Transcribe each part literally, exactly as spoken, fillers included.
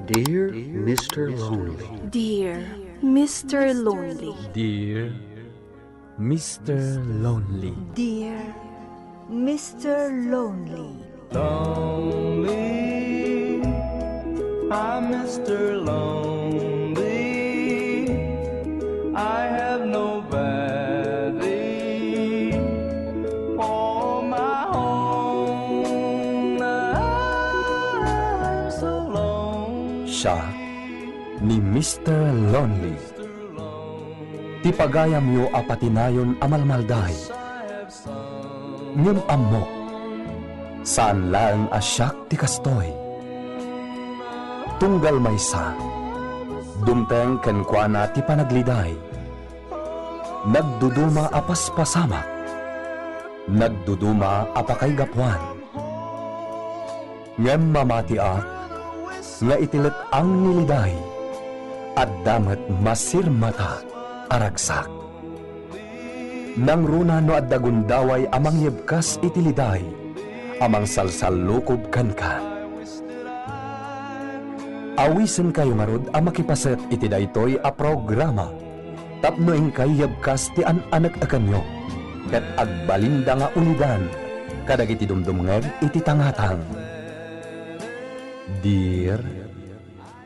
Dear Mister Lonely. Dear Mister Lonely. Dear Mister Lonely. Dear Mister Lonely. Lonely, I'm Mister Lonely. I have nobody for my own. I'm so lonely. Siak ni Mister Lonely. Ti pagayamyo a patinayon a malmalday. Ngem ammok, saan laeng a siak ti kastoy. Tunggal maysa, dumteng kenkuana ti panagliday. Nagduduma a paspasamak, nagduduma a pakaigapuan. Ngem mamatiak nga iti let-ang ni liday, adda met masirmata a ragsak. Nangruna no adda gundaway a mangyebkas iti liday a mangsalsallukob kenka. Awisenkayo ngarud a makipaset iti daytoy a programa tapno inkay yebkas ti an-anek-ekenyo ket agbalinda nga ulidan kadagiti dumdumngeg iti tangatang. Dear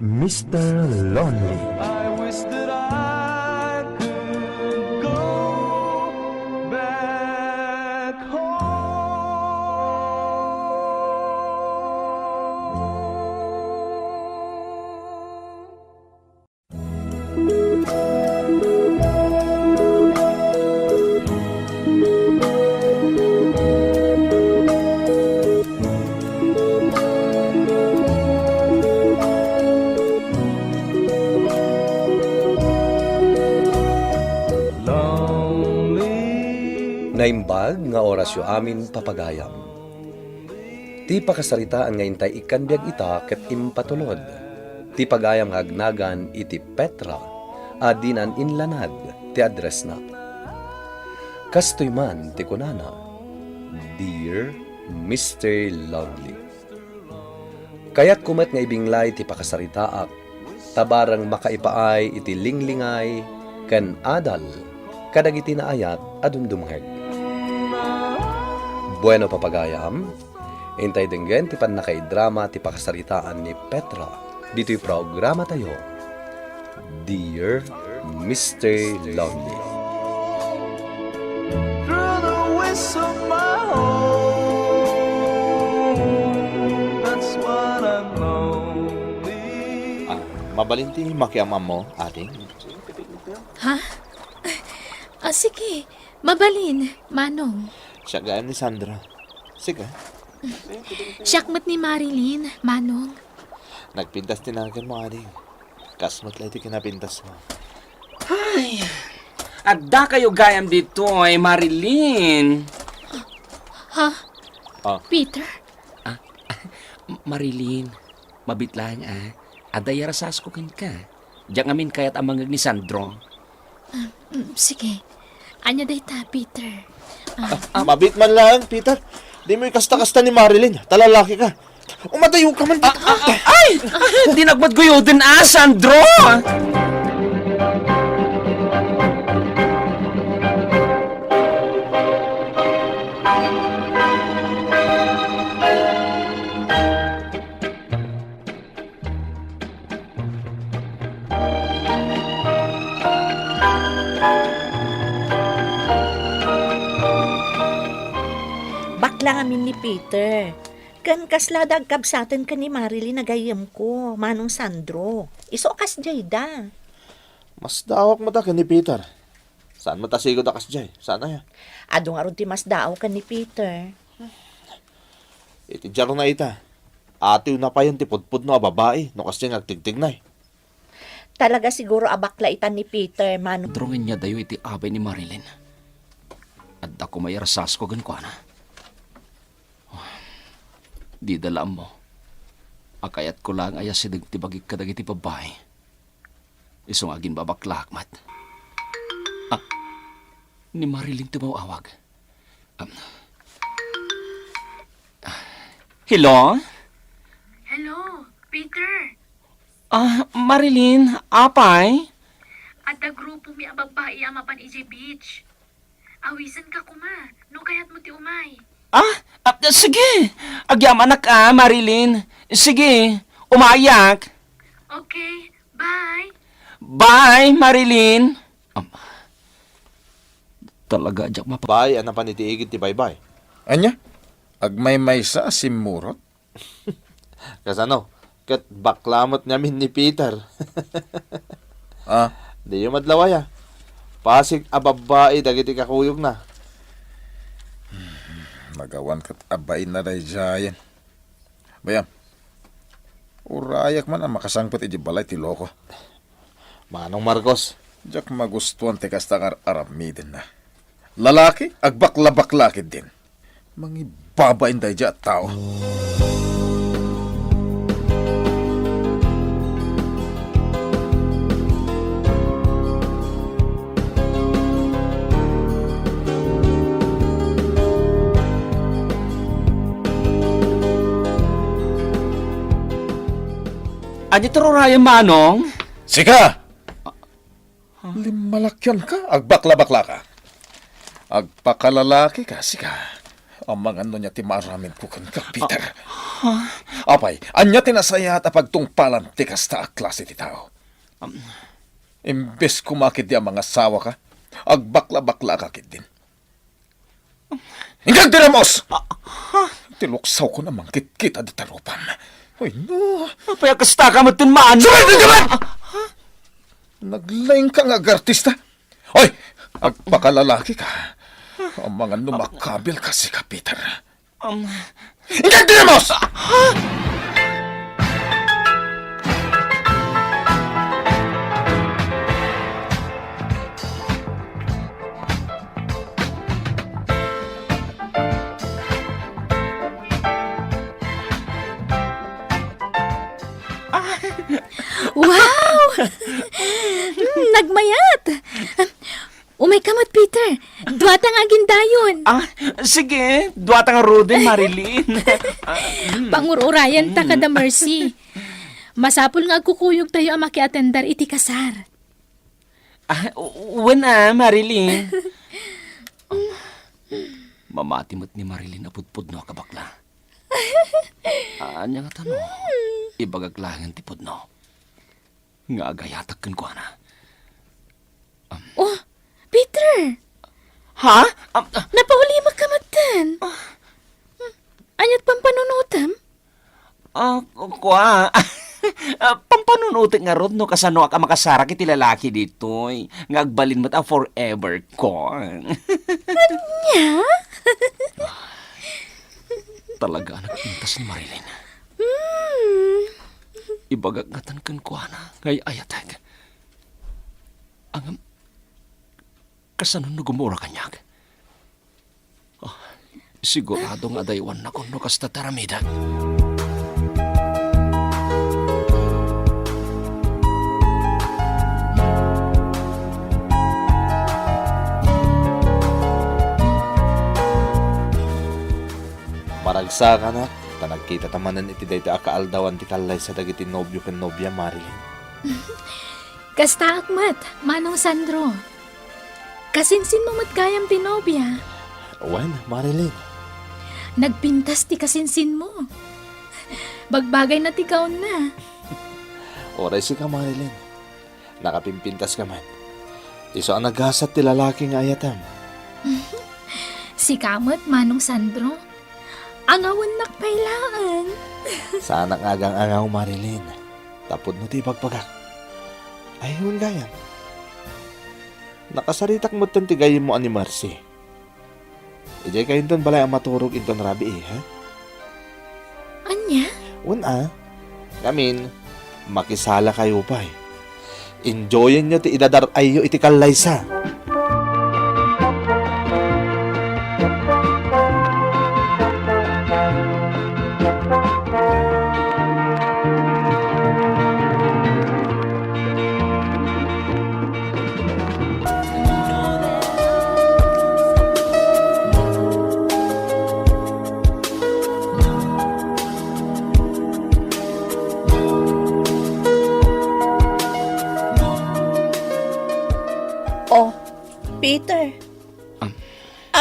Mister Lonely. I wish that I could go back home. Naimbag nga orasyo amin, papagayam. Ti pakasaritaan nga intay ikkan biag ita ket impatulod ti pagayam nga agnagan iti Petra a dinan inlanad ti addressna. Kastoy man ti kunana, "Dear Mister Lonely." Kayatko met nga ibinglay ti pakasaritaak ta bareng makaipaay iti linglingay ken adal kadagiti naayat a dumdumngeg. Bueno, papagayam, intay denggen ti pannakaidrama ti pakasaritaan ni Petra ditoy programatayo, Dear Mister Lonely. Through the waste of my home, that's what I'm lonely. Ah, mabalin ti makiam-ammo, ading? Ha? Ah, sige. Mabalin, Manong. Siak gayam ni Sandra. Sika? Siak met ni Marilyn, Manong. Nagpintas ti naganmo, ading. Kas met la iti kinapintasmo. Ay, adda kayo gayam ditoy, Marilyn. Ha? Ah. Peter? Ah, Marilyn, mabit laeng, ah. Adda iyarasasko kenka. Diak ngamin kayat a mangngeg ni Sandro. Ah, mm, sige. Ania dayta, Peter? Ah, ah, mabit man laeng, Peter. Dimo ikasta-kasta ni Marilyn. Ta lalaki ka. Umadayo ka man. Ah, ah, ah, ay! Di nagmatguyoden, ah, Sandro! Bakla ngamin ni Peter. Ken kasla da agkabsaten ken ni Marilyn a gayyemko, Manong Sandro. Isu a kasdiay da. Masdaawak met a ken ni Peter. Saan met a sigud a kasdiay? Saan aya? Adu ngarud ti masdaaw ken ni Peter. Iti diaro na ita, atiwna payen ti pudpudno a babai no kasdiay nga agtigtignay. Talaga siguro a bakla ita ni Peter, Manong. Durongennadayo iti abay ni Marilyn. Adda koma irasasko kenkuana. Dida la ammo a kayatko laeng a yasideg ti bagik kadagiti babbai. Isu nga aginbabaklaak met. Ah, ni Marilyn ti umaw-awag. Um, hello? Hello, Peter. Ah, Marilyn, apay? Adda grupomi a babbai a mapan idiay beach. Awisenka koma, no kayatmo ti umay. Ah, ah, sige. Agyamanak a, Marilyn. Sige, umayak. Okay, bye. Bye, Marilyn. Am, talaga, diak mapa- Bay, a napan iti igid ti baybay. Ania? Agmaymaysa a simmurot? Kasano? Ket bakla met ngamin ni Peter. Ah? Diyo madlawaya. Pasig a babbai dagiti kakuyogna. Nagawan ket abain na daydiayen. Bayam, urayak man a makasangpet iti balay ti loko. Manong Marcos. Diak magustuan ti kasta nga ar-aramidenna. Lalaki, agbakla-bakla ketdin. Mangibabain daydiay a tao. Ania ti rurayen, Manong? Sika! Limmalakyan ka, agbakla-bakla ka. Agpakalalaki ka, sika. Amangan no ania ti maaramidko kenka, Peter. Ah, ha? Apay, ania ti nasayaat a pagtungpalan ti kasta a klase ti tao? Am. Imbes koma ketdi a mangasawa ka, agbakla-bakla ka ketdin. Inka agdiramos! Ah, ha? Ti luksawkon a mangkitkita dita rupam. Ay, no. Apay a kasta ka met, Manong? Sumildi ka met! Ah, ha? Naglaing ka nga agartista. Oy, agpakalalaki ka. Amangan no makabil ka, sika, Peter. Um. Inka agdiramos! Wow! Mm, nagmayat! Umay ka met, Peter. Duata nga agindayon. Ah, sige. Duata nga ruden, Marilyn. Ah, mm. Pangur-urayan ta kada Mercy. Masapul nga agkukuyog tayo a makiatendar iti kasar. Ah, u-, wen a, Marilyn. Mamati met ni Marilyn a pudpudno a kabakla. Ania nga tano? Ibagak laengen ti pudno nga agayatak kenkuana. Um. Oh, Peter! Ha? Um, ah. Napaulimek ka metten. Ah. Hmm. Aniat pampanunutem? Ah, kua. Ah, pampanunutek ngarud no kasanoak a makasarak iti lalaki ditoy nga agbalin met a forever ko. Ania? Talaga a nagpintas ni Marilyn. Hmm. Ibagak ngatan kenkuana nga ay-ayatek. Ngem, kasano no gumura kaniak? Ah, sigurado nga adaywannakon no kasta ti aramidek. Maragsakanak, ta nagkitata manen iti daytoy a kaaldawan ti kallaysa dagiti nobio ken nobia, Marilyn. Kastaak met, Manong Sandro. Kasinsinmo met gayam ti nobia. Wen, Marilyn. Nagpintas ti kasinsinmo. Bagbagayna ti gaonna. Uray sika, Marilyn. Nakapimpintaska met. Isu a nagasat ti lalaki nga ayatem. Sika met, Manong Sandro. Angawennak pay laeng. Saanak nga agang-angaw, Marilyn. Ta pudno ti ibagbagak. Ay, wen gayam. Nakasaritak metten ti gayyemmo a ni Mercy. Idiay kayonton balay a maturog inton rabii, ha? Ania? Wen a. Ngamin, makisalakayo pay. Enjoyenyo ti idadar-ayyo iti kallaysa.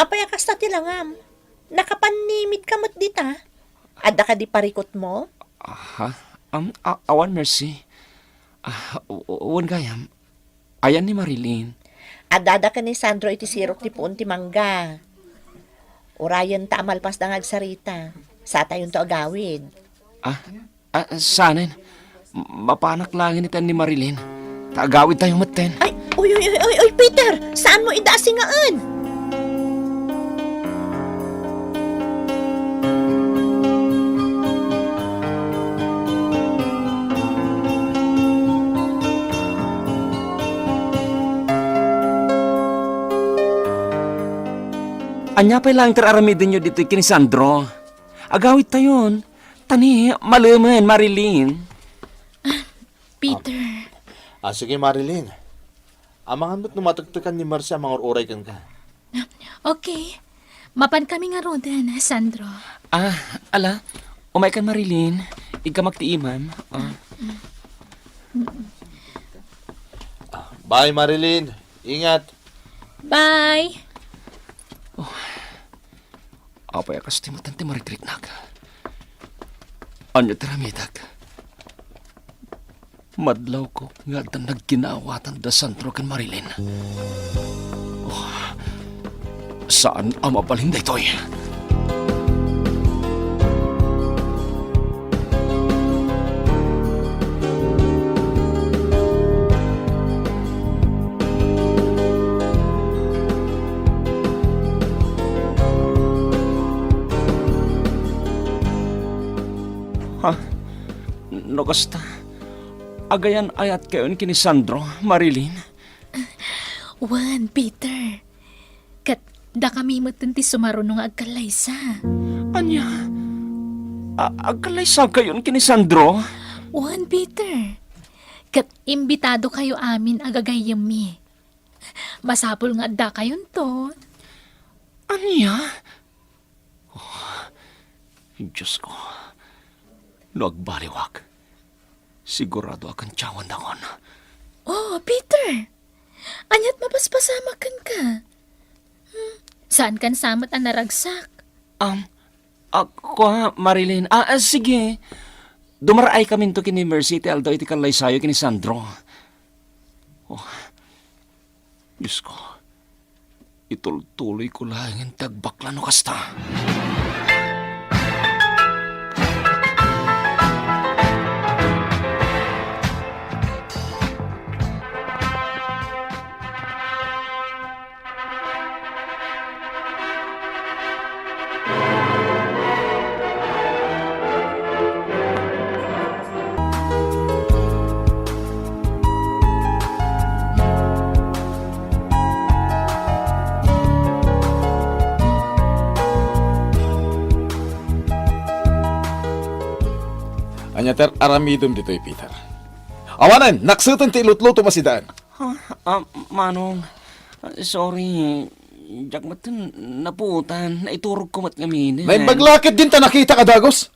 Apay a kasta ti langam? Nakapannimidka met dita? Adda kadi parikutmo? Aha? Um, a-, awan, Mercy. Ah, w-, w-, wen gayam. Ayan ni Marilyn. Addada ken ni Sandro iti sirok ti puon ti mangga. Urayenta a malpasda nga agsarita. Satayonto agawid. Ah, ah, sanen. Mapanak laengen iti ni Marilyn. Ta agawidtayo metten. Ay, uy, uy, uy, uy, uy, Peter! Saanmo idda a singaen? Ania pay laeng ti ar-aramidenyo ditoy ken ni Sandro? Agawidtayon. Ta ni, malemen, Marilyn. Peter. Ah, sige, Marilyn. Amangan met no matektekan ni Mercy a mangur-uray kenka. Okay. Mapan kami ngaruden, Sandro. Ah, ala. Umaykan, Marilyn. Igkamak ti imam. Ah. Bye, Marilyn. Ingat. Bye. Apay a kastoy met ti marikriknak? Ania ti aramidek? Madlawko nga adda nagginawatan da Sandro ken Marilyn. Oh, saan a mabalin daytoy. Ha? No kasta, agayan-ayatkayon ken ni Sandro, Marilyn? Wen, Peter. Ket dakami metten ti sumaruno nga agkallaysa. Ania? A-, agkallaysakayon ken ni Sandro? Wen, Peter. Ket imbitadokayo amin a gagayyemmi. Masapul nga addakayonto. Ania? Oh, Diyos ko. No agbaliwak, sigurado a kantiawandangon. Oh, Peter! Ania't mapaspasamak kenka? Hmm, saankan sa met a naragsak? Um, ako, Marilyn. Ah, ah, sige. Dumaraay kaminto ken ni Mercy iti aldaw iti kallaysayo ken ni Sandro. Oh, Diyos ko, itultuloyko laengen ti agbakla no kasta. Ania ti aramidem ditoy, Peter? Awanen, nakseten ti ilutlutom a sidaen. Ah, ah, Manong, ah, sorry. Diak met napuotan. Naiturogko met ngamin. Naimbag la ketdin ta nakitak a dagus.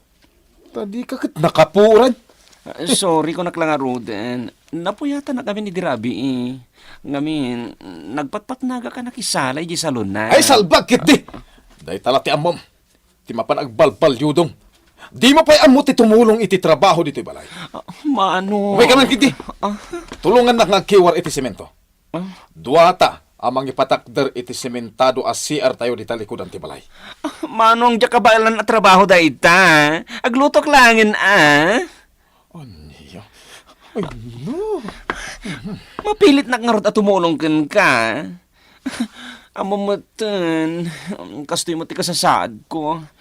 Ta dika ket nakapuoran. Ah, sorry, kunak la ngaruden. Napuyatanak ngamin idi rabii. Ngamin, nagpatpatnagak a nakisala idiay salonna. Ay, salbag ketdi! Dayta la ti ammom. Ti mapan agbalbaliudom. Dimo pay ammo ti tumulong iti trabaho ditoy balay. Ah, Manong. Umayka man ketdi. Ah. Tulongannak nga agkiwar iti semento. Ah. Duata a mangipatakder iti sementado a C R tayo dita likudan ti balay. Ah, Manong, diak kabaelan a trabaho dayta. Aglutok laengen a. Ania? Ay, no. Mapilitnak ngarud a tumulong kenka. Ammom metten, kastoy met ti kasasaadko.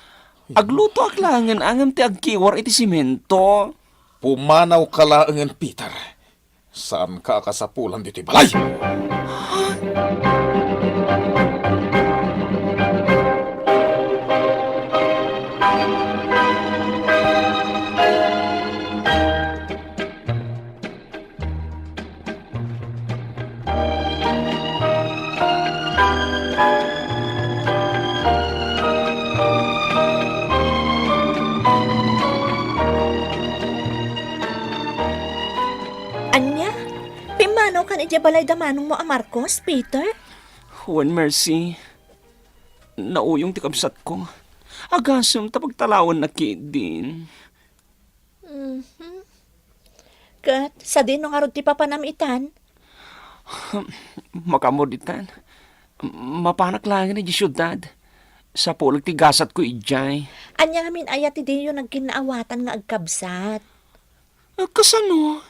Aglutoak laengen a ngem ti agkiwar iti semento. Pumanawka laengen, Peter. Saanka a kasapulan ditoy balay. Ania? Pimmanawkan idiay balay da manongmo a Marcos, Peter? Wen, Mercy. nauyong ti kabsatko. Agasem ta pagtalawenna ketdin. Mhm. Ket sadino ngarud ti papanam itan? Makaammo ditan. Mapanak laengen idiay siudad. Sapulek ti gasatko idiay. Ania ngamin aya ti diyo nagkinnaawatan nga agkabsat? Ah, kasano?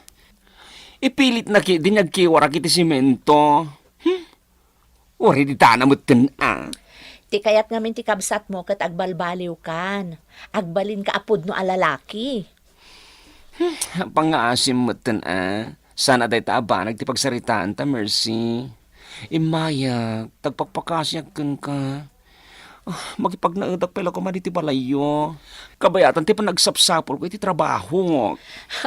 Ipilitna ketdin nga agkiwarak iti semento. Hmm? Uray dita na metten a. Ti kayat ngamin ti kabsatmo ket agbalbaliwkan. Agbalinka a pudno a lalaki. Hmm, pangngaasem metten a. Saan a dayta a banag ti pagsaritaanta, Mercy. Immayak, ta agpakpakasiak kenka. Ah, makipagnaedak pay la koma ditoy balayyo. Kabayatan ti panagsapsapulko iti trabahok.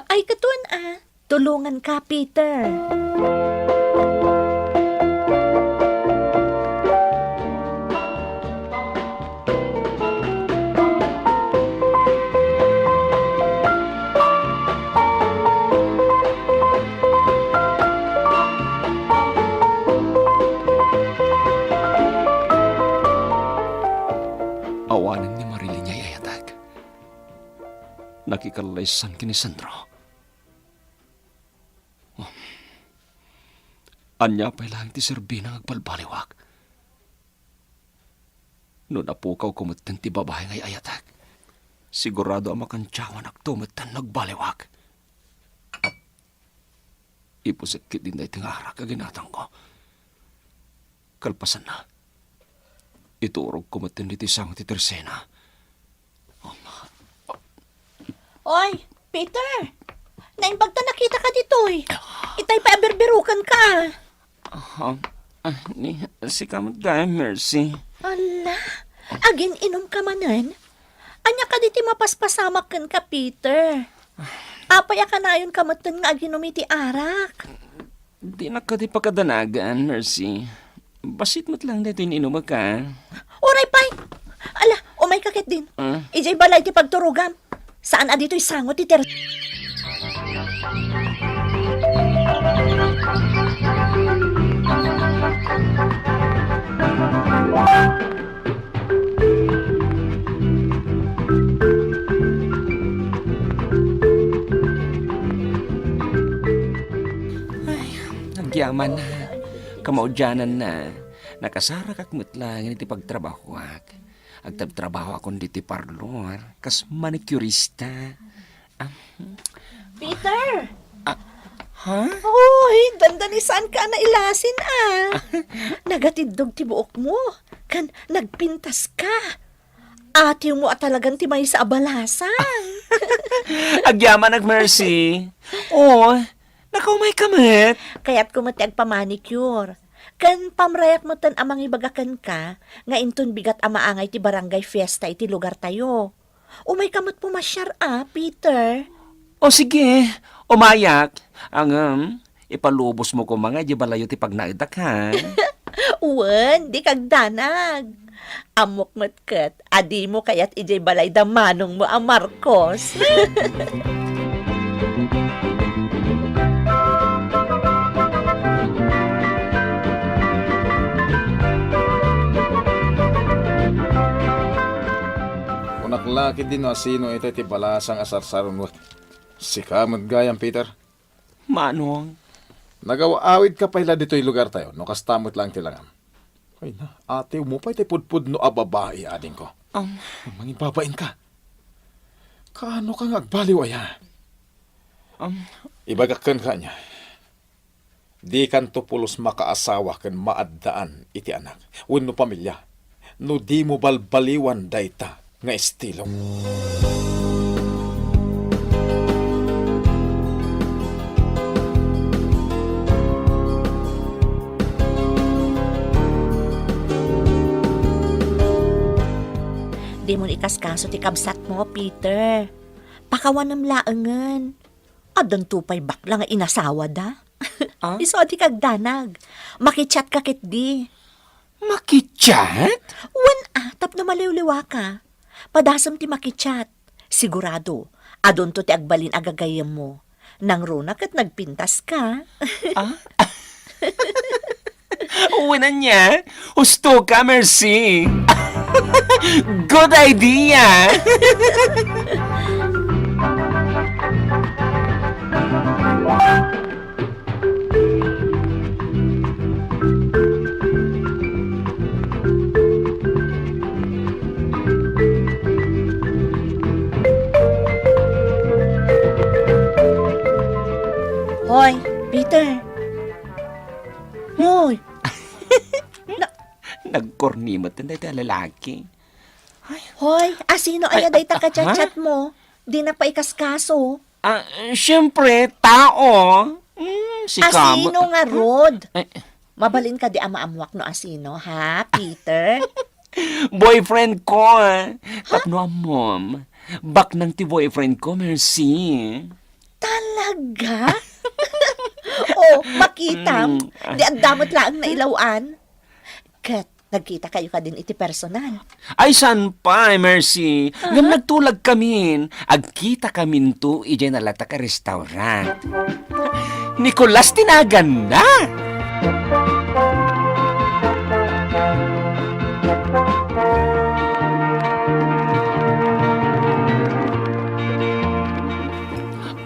Ay, katon a. Tulonganka, Peter. Awanen ni Marilyn nga ay-ayatek. Nakikallaysan ken ni Sandro. Ania pay laeng ti serbina nga agbalbaliwak? No napukawko metten ti babai nga ay-ayatek, sigurado a makantiawanakto metten no agbaliwak. Ipuset ketdin daytoy nga arak a ginatangko. Kalpasanna, iturogko metten ditoy sango ti tersena. Oy, Peter! Naimbag ta nakitaka ditoy. Itay pay a birbirukenka. Ah, ah, ni, sika met gayam, Mercy. Ala, agin-inumka manen? Ania kadi ti mapaspasamak kenka, Peter? Apay a kanayonka metten nga aginum iti arak? Dinak kadi pakadanagan, Mercy. Bassit met laeng daytoy nga inumek. Uray pay! Ala, umayka ketdin. Ah? Idiay balay ti pagturogam. Saan a ditoy sango ti ter- Ay, agyaman na. Kamaudiananna, nakasarakak met laeng iti pagtrabahoak. Agtabtrabahoakon ditoy parlor, kas manicurista. Ah. Peter! Ah, ha? Uy, dandani saanka a nailasin a. Nagatiddog ti buokmo, ken nagpintaska. Atiwmo a talagan ti maysa a balasang. Agyamanak, Mercy. O, nakaumayka met. Kayatko met ti agpamanicure. Ken pamrayak metten a mangibaga kenka nga inton bigat a maangay ti barangay fiesta iti lugartayo. Umayka met pumasiar a, Peter. O sige, umayak. Ngem, ipalubosmo koma nga idiay balayyo ti pagnaedak, ha? Wen, dika agdanag. Ammok met ket a dimo kayat idiay balay da manongmo a Marcos. Kunak la ketdi no asino itay ti balasang a sarsarunoek. Sika met gayam, Peter. Manong. Nagaw-awidka pay la ditoy lugartayo no kasta met laeng ti langam. Ay na, atiwmo pay ti pudpudno a babai, adingko. Am. Mangibabainka. Kaanoka nga agbaliw aya? Am. Ibagak kenka ania. Dikanto pulos makaasawa ken maaddaan iti anak wenno pamilia no dimo balbaliwan dayta nga estilo. Dimon ikaskaso ti kabsatmo, Peter. Pakawanem laengen. Addanto pay bakla nga inasawada. Ah? Isu a dika agdanag. Makichat ka ketdi. Makichat? Wen a, tapno maliwliwaka. Padasem ti makichat. Sigurado, adunto ti agbalin a gagayyemmo. Nangruna ket nagpintas ka. Ah? Wen ania? Husto ka, Mercy. Good idea! Hoy, Peter. Hoy. Na- Nagkorni met daytoy a lalaki. Ay. Hoy, asino aya dayta kachat-chat mo? Dina pa ikaskaso. Ah, siyempre, tao. Mm, si Asino nga Rod? Ay. Mabalin kadi a maammuak no asino, ha, Peter? Boyfriend ko. Tapno ammom, baknang ti boyfriend ko, Mercy. Talaga? Oh, makitam. Mm. Di adda met laeng nailaw-an. Ket nagkita kayo kadin iti personal? Ay, saan pay, Mercy. Ngem nagtulag kamin. Agkita kaminto idiay nalatak a restaurant. Nicolas ti naganna.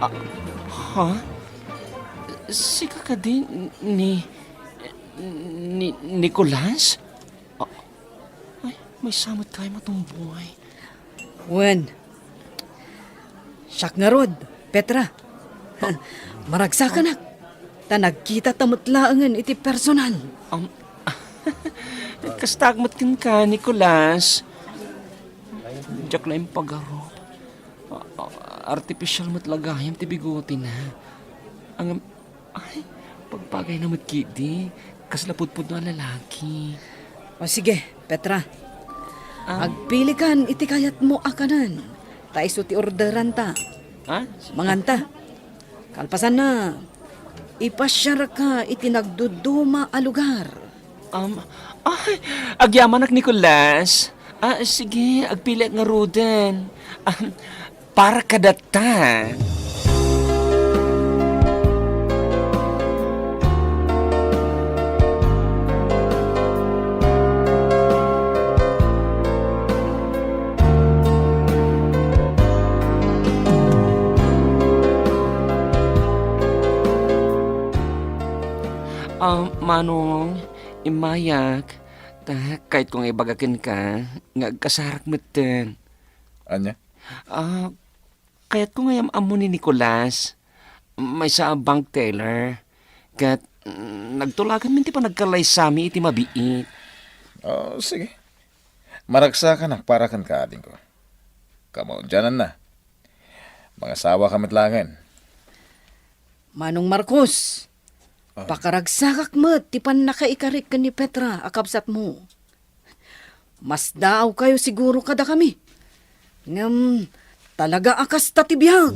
Ah, ha? Sika kadi ni, ni Nicolas? Ah, ay, maysa met kayo a tumboy. Wen, siak ngarud, Petra. Maragsakanak. Ta nagkita ta met laengen iti personal. Um, kastak met kenka, Nicolas. Diak la impagarup. Ah, ah, artificial met la gayam ti bigotina. Ang, ay, pagbagayna met kidi. Kasla pudpudno a lalaki. O sige, Petra. Ah. Agpilikan iti kayatmo a kanen. Ta isu ti orderanta. Ah? Manganta. Kalpasanna, ipasiarka iti nagduduma a lugar. Um, ay, agyamanak, Nicolas. Ah, sige, agpiliak ngaruden. Ah, para kadatta. Ah, Manong, immayak, ta kayatko nga ibaga kenka nga agkasarak metten. Ania? Ah, kayatko nga am-ammo ni Nicolas, maysa a bank teller, ket, mm, nagtulaganmin ti panagkallaysami iti mabiit. Oh, sige. Maragsakanak para kenka, adingko. Kamaudiananna, mangasawaka met laengen. Manong Marcos, ah, pakaragsakak met ti pannakaikarik ken ni Petra a kabsatmo. Masdaawkayo siguro kadakami. Ngem talaga a kasta ti biag.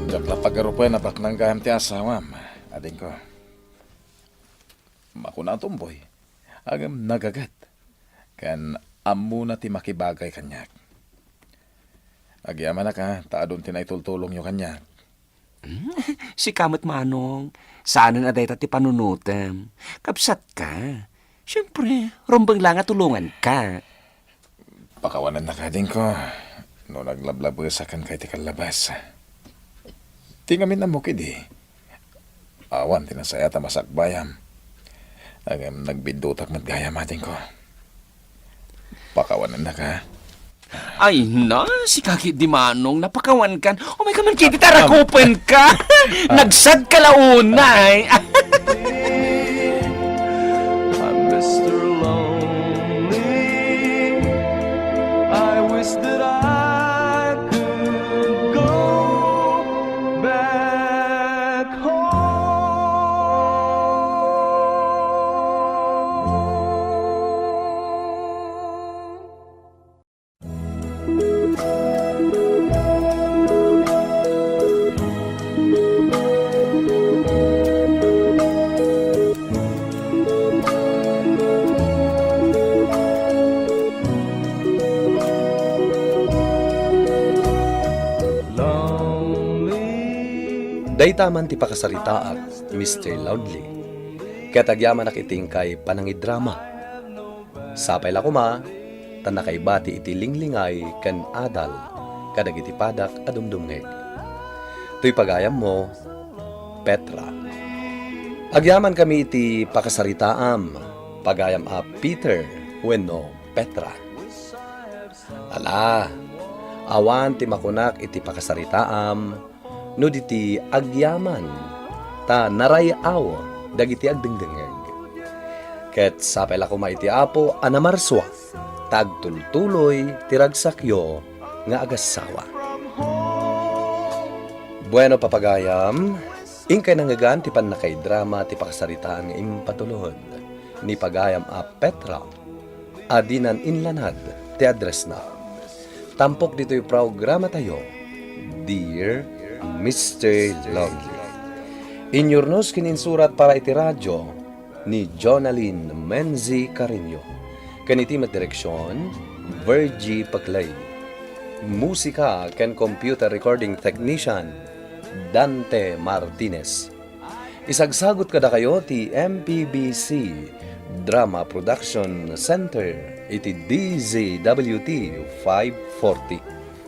Diak la pagarupen a baknang gayam ti asawam, adingko. Makuna a tumboy, ngem nagaget, ken ammona ti makibagay kaniak. Agyamanak a ta adun ti naitultulongyo kaniak. Hmm? Sika met, Manong, saanen a dayta ti panunotem. Kabsatka. Siempre, rumbeng la nga tulonganka. Pakawanennaka, adingko, no naglablabesak kenka iti kallabas. Ti ngamin ammok idi, awan ti nasayaat a masakbayam. Ngem nagbiddutak met gayam, adingko. Pakawanennaka. Ay na, sika ketdi, Manong, napakawankan. Umayka man ketdi ta rakupenka. Nagsadka la unay. I'm Mister Lonely. I wish that I could go back home. Dayta man ti pakasaritaak, Mister Lonely. Ket agyamanak iti inkay panangidrama. Sapay la koma, ta nakaibati iti linglingay ken adal kadagiti padak a dumdumngeg. Toy pagayammo, Petra. Agyamankami iti pakasaritaam, pagayam a Peter wenno Petra. Ala, awan ti makunak iti pakasaritaam no di ti agyaman ta naray-aw dagiti agdengdengngeg. Ket sapay la koma iti Apo a namarsua ta agtultuloy ti ragsakyo nga agassawa. Bueno, papagayam, inkay nangngegan ti pannakaidrama ti pakasaritaan nga impatulod ni pagayam a Petra a dinan inlanad ti addressna. Tampok ditoy programatayo, Dear Mister Lonely. Inyurnos ken insurat para iti radyo ni Jonalyn Menzi Carreño. Ken iti met direksion, Virgie Paclay. Musika ken computer recording technician, Dante Martinez. Isagsagut kadakayo ti M P B C Drama Production Center iti D Z W T five forty.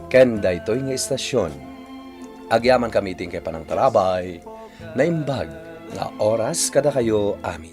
Ken daytoy nga istasion, agyamankami iti inkay panangtarabay, naimbag nga oras kadakayo amin.